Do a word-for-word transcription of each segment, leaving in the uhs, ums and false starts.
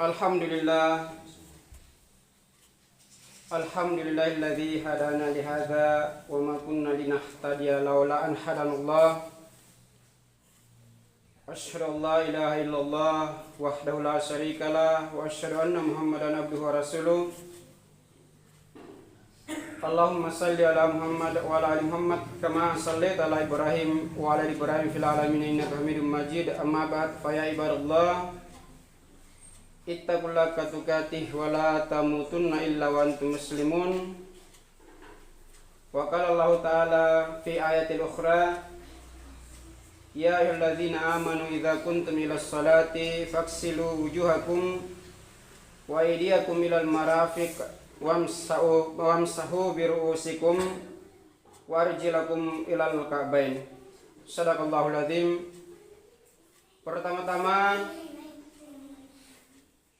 Alhamdulillah. Alhamdulillahilladzi hadana lihadza wa ma kunna linahtadiya laula an hadanallah. Asyhadu an la ilaha illallah wahdahu la syarikalah wa asyhadu anna Muhammadan abduhu wa rasuluh. Allahumma shalli ala Muhammad wa ala ali Muhammad kama shallaita ala Ibrahim wa ala ali Ibrahim fil alamin innaka Hamidum Majid. Amma ba'd, fa ya ibadallah, ittaqullaha haqqa tuqatih wa la tamutunna illa wa antum muslimun. Wa qala Allahu ta'ala fi ayatil ukhra, "Ya ayyuhalladzina amanu idza qumtum ilas sholati faghsilu wujuhakum wa aydiyakum ilal marafiq wamsa'u-, wamsahu bi ru'usikum wa arjulakum ilal ka'bain." Shadaqallahul adzim. Pertama-tama,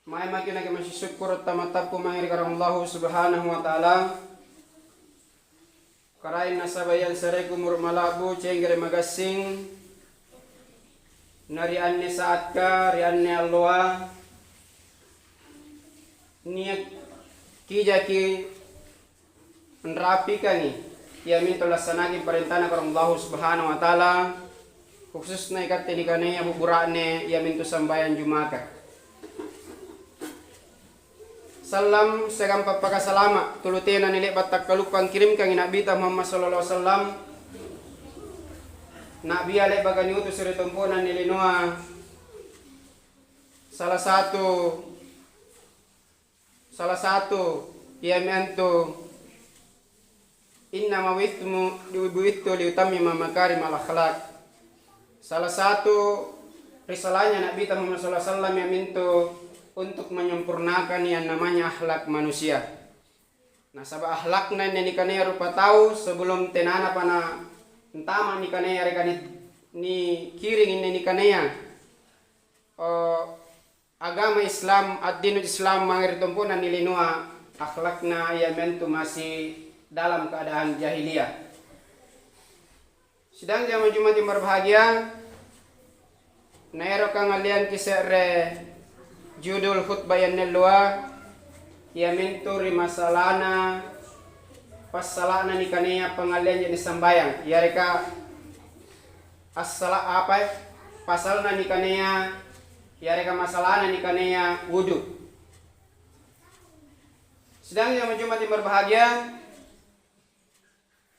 mae maki' nakke masisukkuru' tammattappu mange ri Karaeng Allahu Subhanahu wa Ta'ala. Karaeng nasaba' ia ansareku umuru' mala'bu, cenggere' magassing, na ri anne saatka, ri anne alloa, nia' kijaki anrapikangi, iamintu lassanaiki parentana Karaeng Allahu Subhanahu wa Ta'ala, khususna ikatte nikanaya bubura'ne, iamintu sambayang Jumaka. Sallam siagang pappakasalama' tuli tena nile'ba' takkalupang kirimkangi Na'bita Muhammad sallallahu alaihi wasallam. Na'bia le'baka niutus ri tompo'na anne linoa, salah satu, salah satu iami antu Innama bu'itsu, bu'itsu liutammima makarimal akhlak. Salah satu risalahnya Na'bita Muhammad sallallahu alaihi wasallam iamintu untuk menyempurnakan yang namanya akhlak manusia. Nasaba' akhlakna anne nikanaya rupa tau sebelum tenanapa na antama' nikanaya yareka ni-, nikiring anne nikanaya, eh, agama Islam, addinul Islam mange ri tompo'na anne linoa, akhlakna iami antu masih dalam keadaan jahiliyah. Sidang jamaah Jumat yang berbahagia, naeroka ngalleangki se're judul khutbah anne alloa, iamintu ri masalana passala'na nikanaya pangalleang je'ne' sambayang, yareka assala-, apai, pasalna nikanaya, yareka masalana nikanaya wudu. Sidang jamaah Jumat yang berbahagia,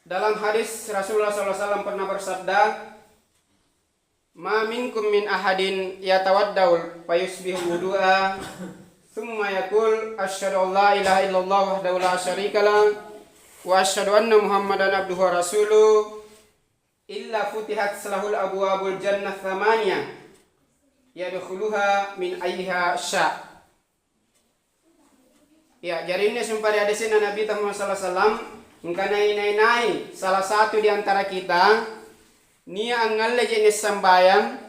dalam hadis Rasulullah sallallahu alaihi wasallam pernah bersabda, "Ma minkum min ahadin yatawaddau fayusbihu wudu'a, tsumma yaqul, 'Asyhadu an la ilaha illallah wahdahu la syarikalah, wa asyhadu anna Muhammadan abduhu wa rasuluh,' illa futihat lahul abwabul jannah tsamaniyah, yadkhuluha min ayyiha sya'." Ya, jari anne sumpae ri hadise'na Nabita Muhammad sallallahu alaihi wasallam, angkana inai-nai salah satu di antara kita nia' angngalle je'ne' sambayang,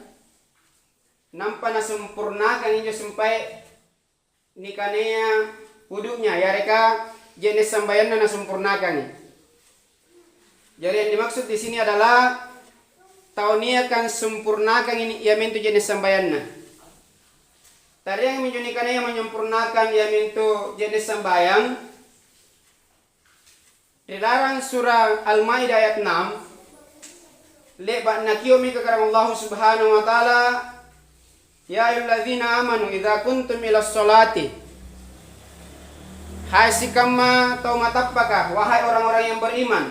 nampa nasempurnakang injo sumpae nikanaya wudu'nya, yareka je'ne' sambayanna nasempurnakangi. Jari yang dimaksud di sini adalah tau niaka ansempurnakangi iamintu je'ne' sambayanna. Tariangmi injo nikanaya manyempurnakang iamintu je'ne' sambayang. Ri lalang sura' Al-Maidah ayat enam, le'ba' nakio'mi Karaeng Allahu Subhanahu wa Ta'ala, "Ya ayyuhalladzina amanu idza qumtum ilas sholati." Hai sikamma tau matappaka, wahai orang-orang yang beriman,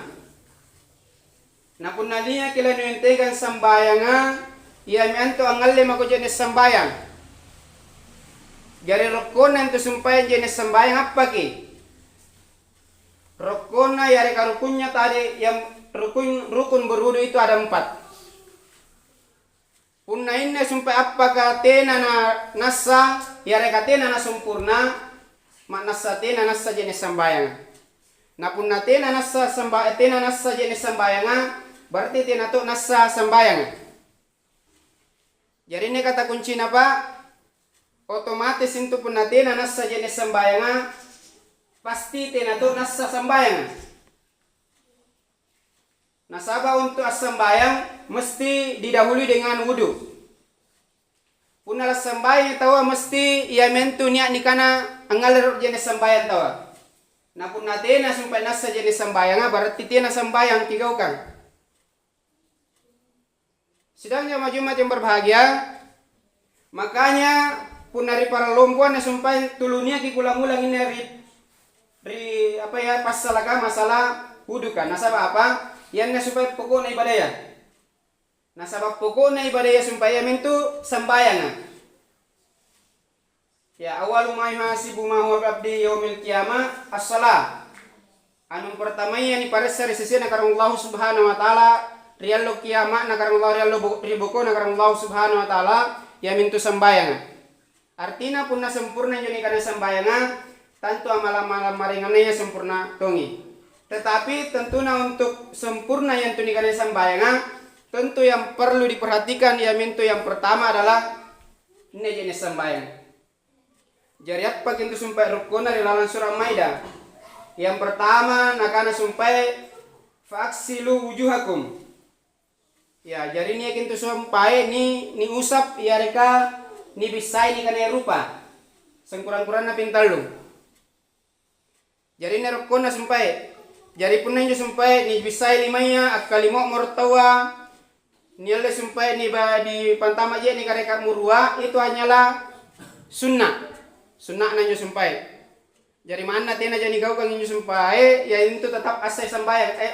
na punna niaki lanuentegang sambayanga, iami antu angngalle mako je'ne' sambayang. Jari rokkonna antu sumpae je'ne' sambayang appaki? Rokkonna yareka rukunnya tadi yang rukun, rukun berwudu itu ada empat. Punna inne sumpae appaka tena na-, nassa, yareka tena nasempurna, ma'nassa tena nassa je'ne' sambayanga. Na punna tena nassa samba-, tena nassa je'ne' sambayanga, berarti tena to nassa sambayanga. Jari anne kata kuncina, Pak, otomatis intu punna tena nassa je'ne' sambayanga, pasti tena to nassa sambayanga. Nasaba' untu' assambayang mesti didahului dengan wudu. Punna lassambayangi taua, mesti iamintu nia' nikana angngalle ro je'ne' sambayang taua. Na punna tena sumpae nassa je'ne' sambayanga, berarti tena sambayang kigaukang. Sidang jamaah Jumat yang berbahagia, makanya punna ri paralloa anne sumpae tulu niaki kulang-ulang inne ri, ri apa ya, passalaka masalah wuduka. Nasaba' apa? Ianne sumpae poko'na ibadaya. Nasaba' poko'na ibadaya sumpae iamintu sambayanga. Ya, awwalu ma yuhasibu mahu abdi yaumil qiyamah as-shalah. Anu pertamaya niparessa ri sesena Karaeng Allahu Subhanahu wa Ta'ala ri allo kiama'na Karaeng Allahu, ri allo bo-, ri bokona Karaeng Allahu Subhanahu wa Ta'ala, iamintu sambayanga. Artina punna sempurna injo nikanaya sambayanga, tantu amala-amala maraengannaya sempurna tongi. Tetapi tentuna untuk sempurna iamintu nikanaya sambayanga, tentu yang perlu diperhatikan iamintu yang pertama adalah inne je'ne' sambayang. Jari appaki intu sumpae rukkuna ri lalang sura' Maida? Yang pertama nakana sumpae, "Faghsilu wujuhakum." Ya, jari niaki intu sumpae ni, niusap yareka nibissai nikanaya rupa. Sengkurang-kuranna pintallung. Jari inne rukkuna sumpae. Jari punna injo sumpae nibissai limaya, akkalimo'moro' taua, nialle sumpae niba-, nipantama' je'ne' kareka murua, itu hanyalah sunna'. Sunna'na injo sumpae. Jari manna tenaja nigaukang injo sumpae, iamintu tetap assai sambayang, eh,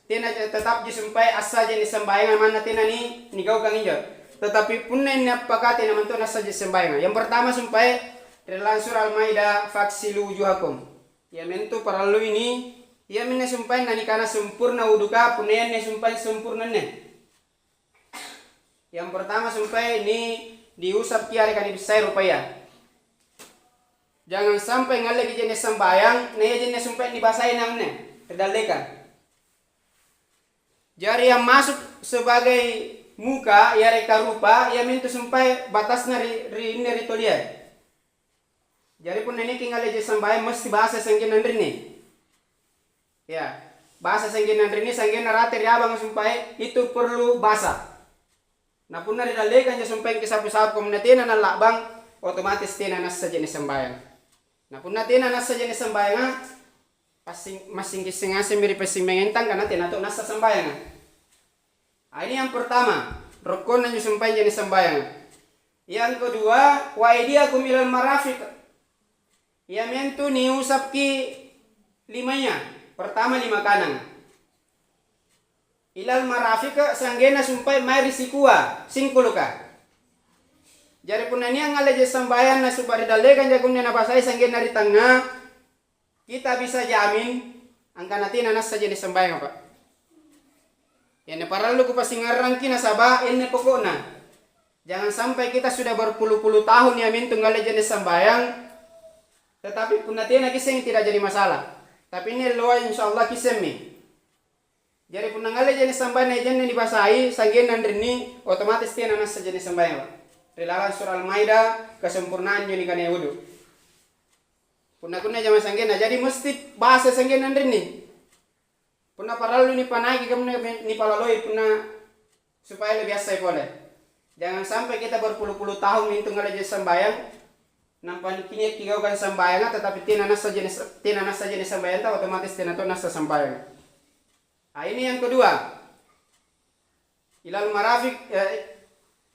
tena, tetapji sumpae assaji nisambayanga, manna tena ni, nigaukang injo. Tetapi punna inne appaka tena mantu nassaji sambayanga. Yang pertama sumpae ri lalang sura' Al-Maidah, "Faghsilu wujuhakum." Iamintu parallui ni, iaminne sumpaenna nikana sempurna wuduka, punna ianne sumpae sempurna anne. Yang pertama sumpae ni, diusapki yareka nibissai rupaya. Jangang sampai ngalleki je'ne' sambayang, na ia je'ne' sumpae nibasai naunne ri dallekang. Jari yang masuk sebagai muka yareka rupa, iamintu sumpae batasna ri, ri inne ri toliae. Jari punna niaki ngalle je'ne' sambayang, mesti basa sanggenna anrinni. Ya, basa sanggenna anrinni, sanggenna rate ri abanga sumpae, itu perlu basa. Na punna ri dallekangja sumpae kisapu-sapu, kaminna tena nalla'bang, otomatis tena nassa je'ne' sambayang. Na punna tena nassa je'ne' sambayanga, passing-, massing kisseng ngasemmi ri passing mangentang, karena tena to nassa sambayanga. Ah, ini yang pertama, rukkonna injo sumpae je'ne' sambayanga. Yang kedua, "Wa aidiakum ilal marafiq." Iamintu niusapki limaya, pertama lima kanang. Ilal marafiq, sanggenna sumpae mae ri sikua, singkuluka. Jari punna nia' ngalle je'ne' sambayang nasaba' ri dallekang jakunne nabasai sanggenna ri tangnga, kita bisa jamin angkana tena nassa je'ne' sambayanga, Pak. Ianne parallu kupassingarrangki nasaba' ianne poko'na. Jangan sampai kita sudah berpuluh-puluh tahun iamintu ngalle je'ne' sambayang, tetapi punna tena kissengi tidak jadi masalah. Tapi inni alloa insya Allah kissemmi. Jari punna ngalle je'ne' sambayang na ijanna nibasai, sanggenna anrinni, otomatis tena nassa je'ne' sambayang, Pak. Ri lalang sura' Al-Maidah, kesempurnaan injo nikanaya wudu. Punna kunna jama sanggenna, jadi mesti basa sanggenna anrinni. Punna parallu nipanaiki, kaminna nipalaloi punna supaya lebih assai pole. Jangan sampai kita berpuluh-puluh tahun mintu ngalle je'ne' sambayang, nampa nikiniaki gaukang sambayanga, tetapi tena nassa je'ne', tena nassa je'ne' sambayanta, otomatis tena to nassa sambayang. Ah, ini yang kedua. Ilal marafiq, eh,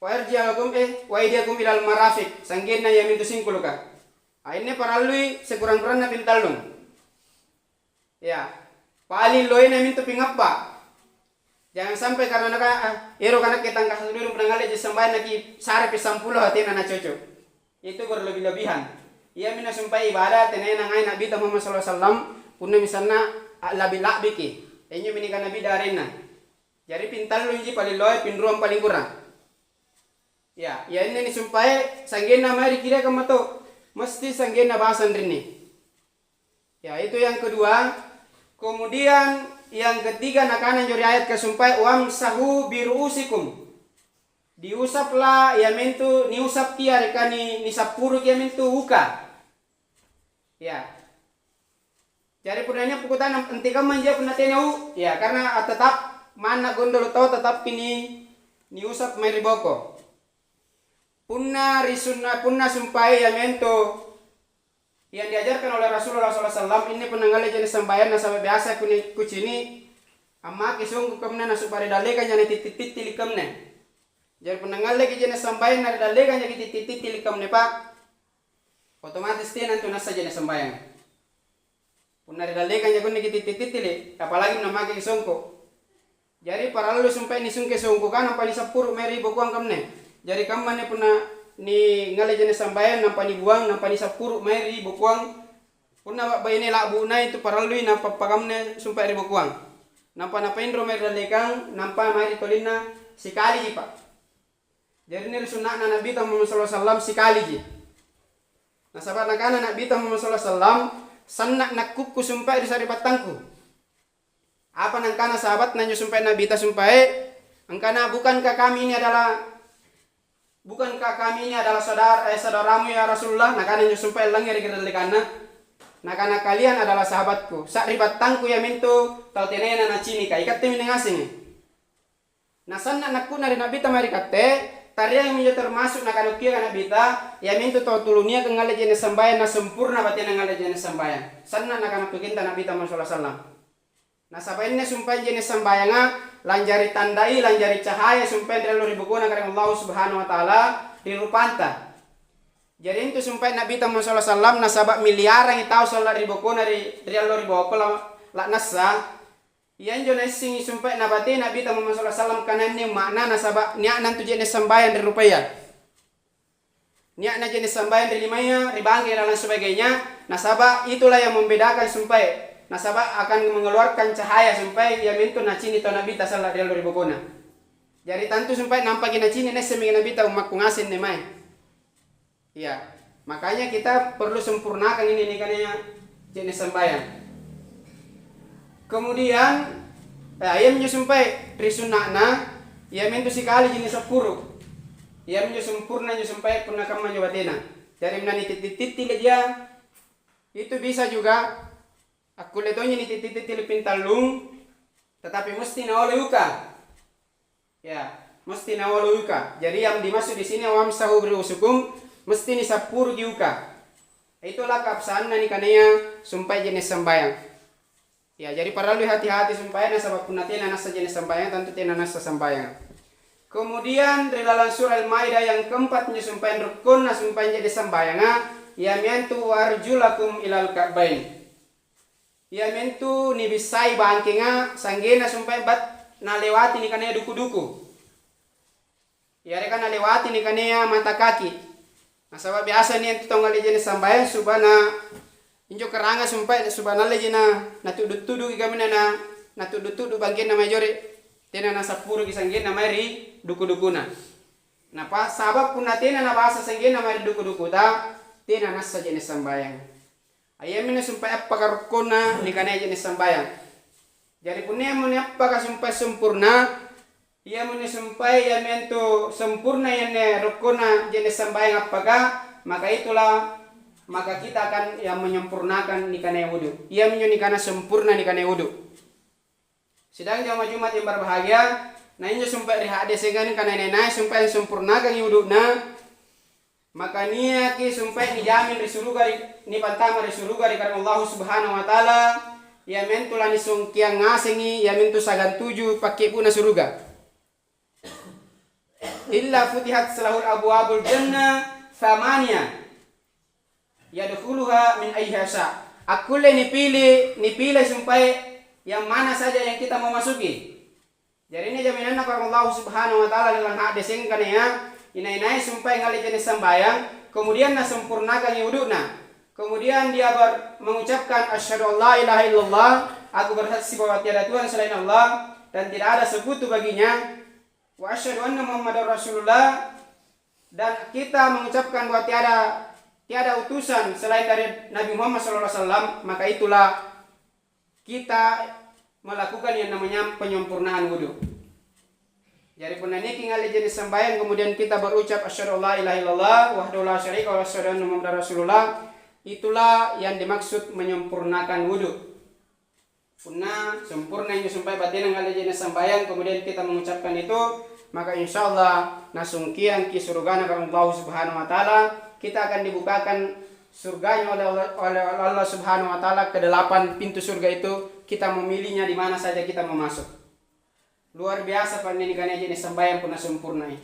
wa arjulakum, eh, wa aidiakum ilal marafiq. Sanggenna iamintu singkuluka. Ah, inne parallui sekurang-kurangna pintallung. Ya. Paling loena mintu pingappa. Jangan sampai karena naka, ah, ero' kanakki tangkasa' duduk punna ngalle je'ne' sambayang naki sare pi sampulo, tena nacoco'. Itu berlebih-lebihan. Iami nasumpai ibadah tenaya nangai Nabita Muhammad sallallahu alaihi wasallam, punna misalna a'labi-la'biki. Injomi nikana bid'ah arenna. Jari pintallunji paling loe, pinruang paling kurang. Ya, ya inne nisumpae sanggenna mae ri kiriakang mato, mesti sanggenna basa anrinni. Ya, itu yang kedua. Kemudian yang ketiga nakana anjo ri ayat kasumpae, "Wamsahu biru'usikum." Diusapla, iamintu niusapki yareka ni-, nisappuruki iamintu uka. Ya. Jari punna nia' pukutana antekamma injo punna tena u-, ya, karena tetap manna gondolo' tau tetappi ni-, niusap mae ri boko. Punna ri sunna-, punna sumpai iami antu yang diajarkan oleh Rasulullah sallallahu alaihi wasallam, inni punna ngalle je'ne' sambayang, nasaba' biasa kuni-, kucini' ammake songko' kaminang nasaba' ri dallekang jaki' titti-tittili' kaminang. Jari punna ngalleki je'ne' sambayang na ri dallekang jaki' titti-tittili' kaminang, Pak, otomatis tena antu nassa je'ne' sambayang. Punna ri dallekang jaki' titti-tittili', apalagi punna makeki songko'. Jari parallu sumpai nisungke songkoka nampa nisappuru' mae ri bokoang kaminang. Jari kamma anne punna ningalle je'ne' sambayang nampa nibuang nampa nisappuru' mae ri bokoang. Punna baine la'bu'na itu parallui nappappakamne sumpai ri bokoang. Nampa napainro mae ri dallekang, nampa mae ri tolinna sikaliji, Pak. Jari inni ri sunna'na Na'bita Muhammad sallallahu alaihi wasallam sikaliji. Nasaba' nakana Na'bita Muhammad sallallahu alaihi wasallam, "Sanna' nakkukku sumpai ri sari'battangku." Apa nangkana sahabatna anjo sumpai Na'bita sumpai? Angkana, "Bukankah kami ini adalah, bukankah kami ini adalah saudara, eh, saudaramu ya Rasulullah?" Nakana anjo sumpai langngereki ri dallekanna. Nakana, "Kalian adalah sahabatku. Sari'battangku iamintu tau tenaya nanacinika. Ikatte minne ngasengi." Na sanna' nakku'na ri Na'bita mae ri katte, tareang minjo termasu' nakanukkianga Na'bita, iamintu tau tulu niaka ngalle je'ne' sambayang na sempurna batena ngalle je'ne' sambayang. Sanna' nakanukkikinta Na'bita Muhammad sallallahu alaihi wasallam. Nasaba' anne sumpai je'ne' sambayanga lanjari tandai, lanjari cahaya sumpai ri allo ri bokona Karaeng Allahu Subhanahu wa Ta'ala ri rupanta. Jari antu sumpai Na'bita Muhammad sallallahu alaihi wasallam nasaba' miliarangi tau salla' ri bokona ri, ri allo ri boko la-, la'nassa. Ianjo naissengi sumpai nabate Na'bita Muhammad sallallahu alaihi wasallam kananni umma'na, nasaba' nia'na antu je'ne' sambayang ri rupaya. Nia'na je'ne' sambayang ri limaya, ri bangke lalang sebagainya, nasaba' itulah yang membedakan sumpai, nasaba' akan mengeluarkan cahaya sumpai iamintu nacini' tau Na'bita salla' ri allo ri bokona. Jari tantu sumpai nampaki nacini' naissemmi Na'bita ummakku ngaseng anne mae. Iya, makanya kita perlu sempurnakan ini nikanaya je'ne' sambayang. Kemudian, eh, iaminjo sumpai ri sunna'na, iamintu sikali je'ne' sappuru'. Iaminjo sempurna injo sumpai punna kamma anjo batena. Jari punna nititti-tittili'ja, itu bisa juga akkulle tonji nititti-tittili' pintallung, tetapi musti naolo yuka. Ya, musti naolo yuka. Jadi yang dimaksud di sini, "Wamsahu biru'usikum", mesti nisappuruki yuka. Itulah keabsahanna nikanaya sumpai je'ne' sambayang. Ya, jadi parallui hati-hati sumpai nasaba' punna tena nassa je'ne' sambayang, tantu tena nassa sambayang. Kemudian ri lalang surah Al-Maidah yang keempat injo sumpai rukkonna sumpai je'ne' sambayanga, iamiantu "Wa arjulakum ilal ka'bain". Iamintu nibissai bangkenga, sa'genna sumpai bat-, nalewati nikanaya duku-duku. Yareka nalewati nikanaya mata kaki. Nasaba' biasa nia' antu tau ngalle je'ne' sambayang supaya na-, injo karanga sumpai supaya nalleji na-, natudu-tuduki kaminang na-, natudu-tudu bangkenna mae jore', tena nasappuruki sa'genna mae ri duku-dukuna. Napa-, saba' punna tena nabasa sa'genna mae ri duku-dukuta, tena nassa je'ne' sambayang. Iaminne sumpai appaka rukkonna nikanaya je'ne' sambayang. Jari punna iamo niappaka sumpai sempurna, iamo nisumpai iami antu sempurna ianne rukkonna je'ne' sambayang appaka, maka itulah, maka kita akan yang menyempurnakan nikanaya wudu. Iaminjo nikana sempurna nikanaya wudu. Sidang jamaah Jumat yang berbahagia, na injo sumpai ri haddesenga kana inai-nai sumpai ansempurnakangi wudu'na, maka niaki sumpai nijamin ri suruga ri, nipantama ri suruga ri Karaeng Allahu Subhanahu wa Ta'ala, iamintu lanisungkeang ngasengi, iamintu sagantuju pakke'bu'na suruga. "Illa futihat lahul abwabul jannah tsamaniyah, yadkhuluha min ayyiha sya'." Akkulle nipili-, nipile sumpai yang mana saja yang kita mau masuki. Jari ini jaminanna Puang Allahu Subhanahu wa Ta'ala ri lalang haddesenga kanaya, inai-nai sumpai ngalle je'ne' sambayang, kemudian nasempurnakangi wudu'na, kemudian dia ber-, mengucapkan, "Asyhadu an la ilaha illallah", aku bersaksi bahwa tiada Tuhan selain Allah dan tidak ada sekutu baginya, "wa asyhadu anna Muhammadar Rasulullah", dan kita mengucapkan bahwa tiada, tiada utusan selain dari Nabi Muhammad sallallahu alaihi wasallam, maka itulah kita melakukan yang namanya penyempurnaan wudu. Jadi, punna niki ngalle je'ne' sambayang, kemudian kita berucap, "Asyhadu an la ilaha illallah, wahdahu la syarika, wa asyhadu anna Muhammadar Rasulullah," itulah yang dimaksud menyempurnakan wudu. Punna sempurna injo sumpai batena ngalle je'ne' sambayang, kemudian kita mengucapkan itu, Maka insya Allah nasungkiangki surgana karena Allah Subhanahu wa Ta'ala. Kita akan dibukakan surganya oleh Allah, oleh Allah Subhanahu wa Ta'ala, kedelapan pintu surga itu, kita memilihnya di mana saja kita mau masuk. Luar biasa, Pak, ini nikana je'ne' sambayang punna sempurnai.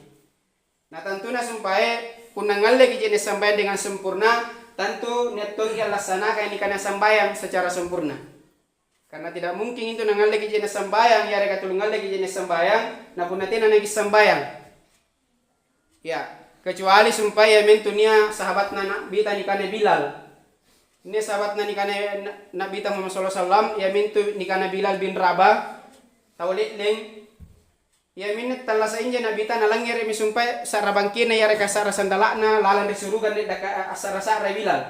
Na tantuna sumpae, punna ngalleki je'ne' sambayang dengan sempurna, tantu nia' tongki allassanakang nikana sambayang secara sempurna. Karena tidak mungkin itu nangalleki je'ne' sambayang, yareka tulu ngalleki je'ne' sambayang, na punna tena naki sambayang. Ya, kecuali sumpae iamintu nia' sahabatna Na'bita nikana Bilal. Nia' sahabatna nikana Na-, Na'bita Muhammad sallallahu alaihi wasallam, iamintu nikana Bilal bin Rabah, tau le'leng. Iaminne tallasa injo Na'bita nalangngere'mi sumpae sa'ra bangkena yareka sa'ra sandala'na lalang ri suruga, anne daka-, assa'ra-sa'ra Bilal.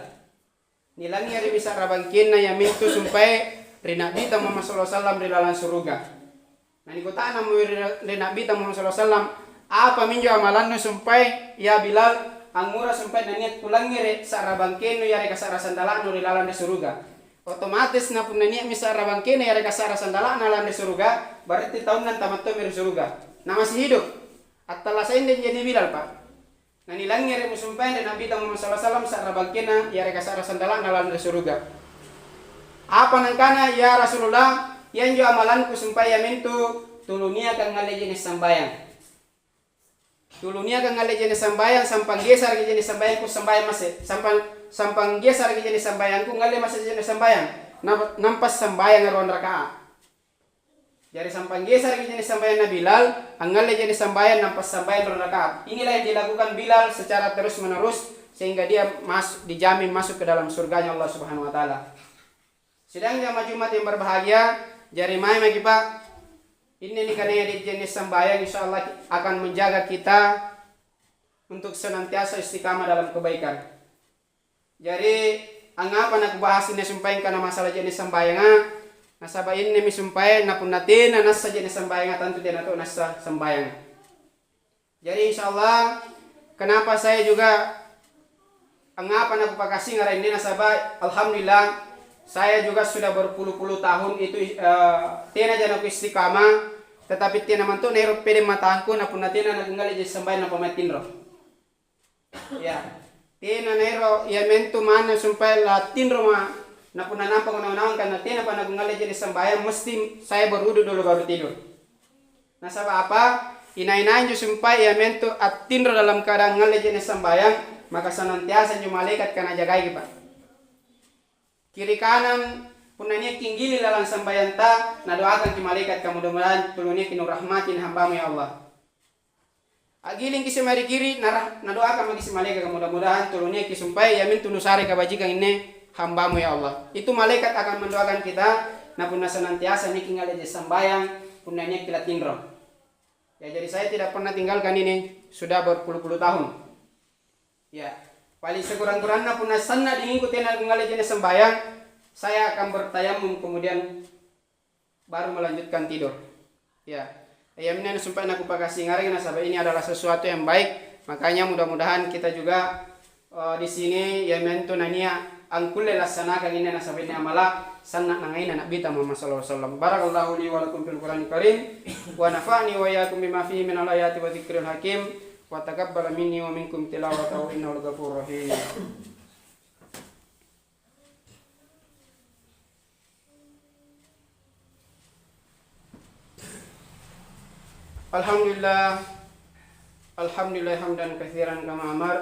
Nilangngere'mi sa'ra bangkenna iamintu sumpae ri Na'bita Muhammad sallallahu alaihi wasallam ri lalang suruga. Na nikuta'nammo ri, ri Na'bita Muhammad sallallahu alaihi wasallam, "Apa minjo amalannu sumpae, ya Bilal, angngura sumpae nania' kulangngere' sa'ra bangkennu yareka sa'ra sandala'nu ri lalang ri suruga?" Otomatis na punna nia'mi sa'ra bangkena yareka sa'ra sandala'na lalang ri suruga, berarti taunna antama' tommi ri suruga. Na masih hidup. Attallasa injo anjo Bilal, Pak. Nanilangngere'mo sumpae anre Na'bita Muhammad sallallahu alaihi wasallam sa'ra bangkena yareka sa'ra sandala'na lalang ri suruga. Apa nangkana, "Ya Rasulullah, ianjo amalanku sumpae iamintu tulu niaka ngalle je'ne' sambayang. Tulu niaka ngalle je'ne' sambayang, sampang gesaraki je'ne' sambayangku sambayang mase'. Sampang, sampang gesaraki je'ne' sambayangku, ngalle mase' je'ne' sambayang. Na-, nampa sambayanga ruang rakaat." Jari sampang gesaraki je'ne' sambayang na Bilal, angngalle je'ne' sambayang nampa sambayang ruang rakaat. Inilah yang dilakukan Bilal secara terus-menerus sehingga dia mas-, dijamin masuk ke dalam surganya Allah Subhanahu wa Ta'ala. Sidang jamaah Jumat yang berbahagia, jari mae maki, Pak, inni nikanaya je'ne' sambayang, insya Allah akan menjaga kita untuk senantiasa istiqamah dalam kebaikan. Jari, angngapa nakubahas inni sumpae angkana masalah je'ne' sambayanga? Nasaba' innemi sumpae, na punna tena nassa je'ne' sambayanga, tantu tena to nassa sambayanga. Jari, insya Allah, kenapa saya juga, angngapa nakupakasingara' inni? Nasaba', alhamdulillah, saya juga sudah berpuluh-puluh tahun itu, eh, tenaja nakuistiqamah, tetapi tena mantu naero' pede matangku, na punna tena nakungngalle je'ne' sambayang, nampa mae tinro. Ya, tena naero', iamintu manna sumpae latinroma. Na punna nampa naung-naung kana tenapa nakungngalle je'ne' sambayang, mesti saya berwudu dulu baru tidur. Nasaba' apa? Inai-nai injo sumpae iamintu attinro dalam keadaan ngalle je'ne' sambayang, maka senantiasa injo malaeka' kana jagaiki, Pak. Kiri kanan, punna nia'ki anggili lalang sambayanta, nadoakangki malaeka', "Mudah-mudahan tulu nia'ki nurahmati na hambamu, ya Allah." A'gilingki isse mae ri kiri, narah-, nadoakang maki isse malaeka', "Mudah-mudahan tulu nia'ki sumpae iamintu nusare kabajikang inne hambamu, ya Allah." Itu malaikat akan mendoakan kita, na punna senantiasa nia'ki ngalle je'ne' sambayang, punna nia'ki latinro. Ya, jadi saya tidak pernah tinggalkan ini, sudah berpuluh-puluh tahun. Ya, paling sekurang-kurangna punna sanna' dingingku tena kungngalle je'ne' sambayang, saya akan bertayamum kemudian baru melanjutkan tidur. Ya, iaminne sumpae nakupakasingarang nasaba' ini adalah sesuatu yang baik. Makanya mudah-mudahan kita juga, eh, di sini iamintu nania' angkulle laksanakan inne nasaba' ini amala' sanna' nangaina Na'bita Muhammad sallallahu alaihi wasallam. Barakallahu li wa lakum fil Qur'anil Karim, wa nafa'ni wa iyyakum bima fihi minal ayati wa dzikril hakim, wa taqabbala minni wa minkum tilawatahu innahu ghafurur rahim. Alhamdulillah. Alhamdulillah hamdan katsiran kama amar.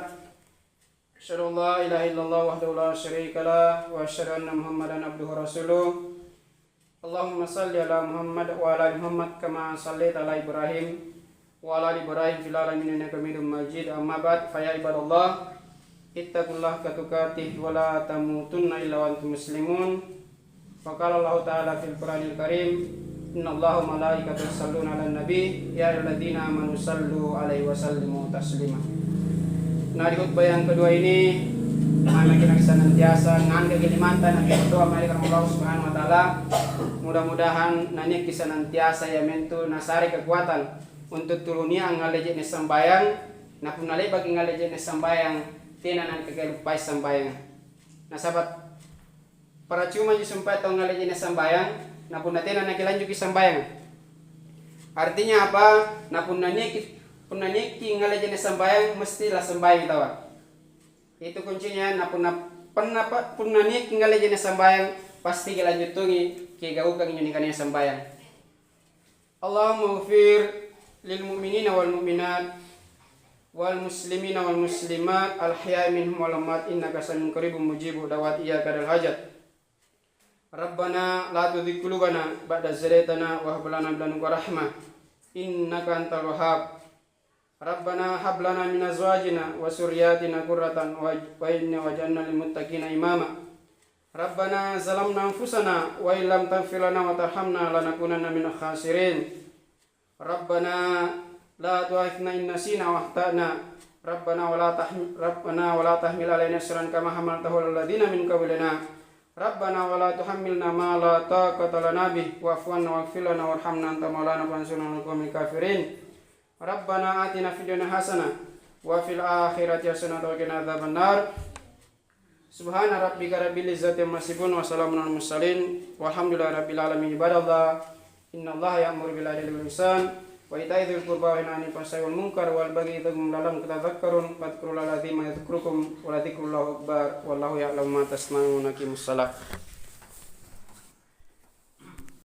Asyhadu an la ilaha illallah wahdahu la syarika lah, wa asyhadu anna Muhammadan abduhu wa rasuluh. Allahumma shalli ala Muhammad wa ala ali Muhammad kama shallaita ala Ibrahim wa ala ali Ibrahim fil alamin innaka Hamidum Majid. Amma ba'd, fa ya ibadallah, ittaqullaha haqqa tuqatih wa la tamutunna illa wa antum muslimun. Wa qala Allahu ta'ala fil Qur'anil Karim, "Innallaha wa malaikatahu yusalluna 'alan nabi, ya ayyuhalladzina amanu shallu 'alaihi wa sallimu taslima." Nah, di khutbah yang kedua ini, mari kita senantiasa ngangkaki limanta na berdoa mae ri Allah Subhanahu wa Ta'ala. Mudah-mudahan nania'ki senantiasa iamintu nasare kekuatan untuk tulunia angngalle je'ne' sambayang. Na punna le'baki ngalle je'ne' sambayang, tena nakikaluppai sambayanga. Nasaba' paraccumaji sumpae tau ngalle je'ne' sambayang, na punna tena nakilanjuki sambayanga. Artinya apa? Na punna niaki, punna niaki ngalle je'ne' sambayang, mesti lasambayang taua. Itu kuncinya, na punna, punna, punna niaki ngalle je'ne' sambayang, pasti kilanjuttungi, kigaukang injo nikanaya sambayang. Allahumma ghfir lil mu'minina wal mu'minat, wal muslimina wal muslimat, al ahya'i minhum wal amwat, innaka samiun qaribun mujibud da'wat, iyyaka nad'u wa iyyaka nasta'in. Rabbana la tuzigh qulubana ba'da idh hadaytana wa hab lana min ladunka rahmah, innaka antal wahhab. Rabbana hab lana min azwajina wa dzurriyyatina qurrata a'yunin waj'alna lil muttaqina imama. Rabbana zalamna anfusana wa illam taghfir lana wa tarhamna lanakunanna minal khasirin. Rabbana la tu'akhidna in nasina aw akhtana. Rabbana wa la tahmi-, Rabbana wa la tahmil alaina isran kama hamaltahu alal ladzina min qablina. Rabbana wa la tuhammilna ma la taqata lana bih, wa'fu anna waghfir lana warhamna anta maulana fansurna alal qaumil kafirin. Rabbana atina fid dunya hasanah wa fil akhirati hasanah wa qina adzabannar. Subhana rabbika rabbil izzati amma yasifun wa salamun alal mursalin walhamdulillahi rabbil alamin. Ibadallah, innallaha ya'muru bil adli wal ihsan wa ita'i dzil qurba wa yanha 'anil fahsya'i wal munkar wal bagyi ya'izukum la'allakum tadzakkarun. Fadzkurullaha 'azima yadzkurkum wa ladzikrullahi akbar. Wallahu ya'lamu ma tasna'un. Aqimus shalah.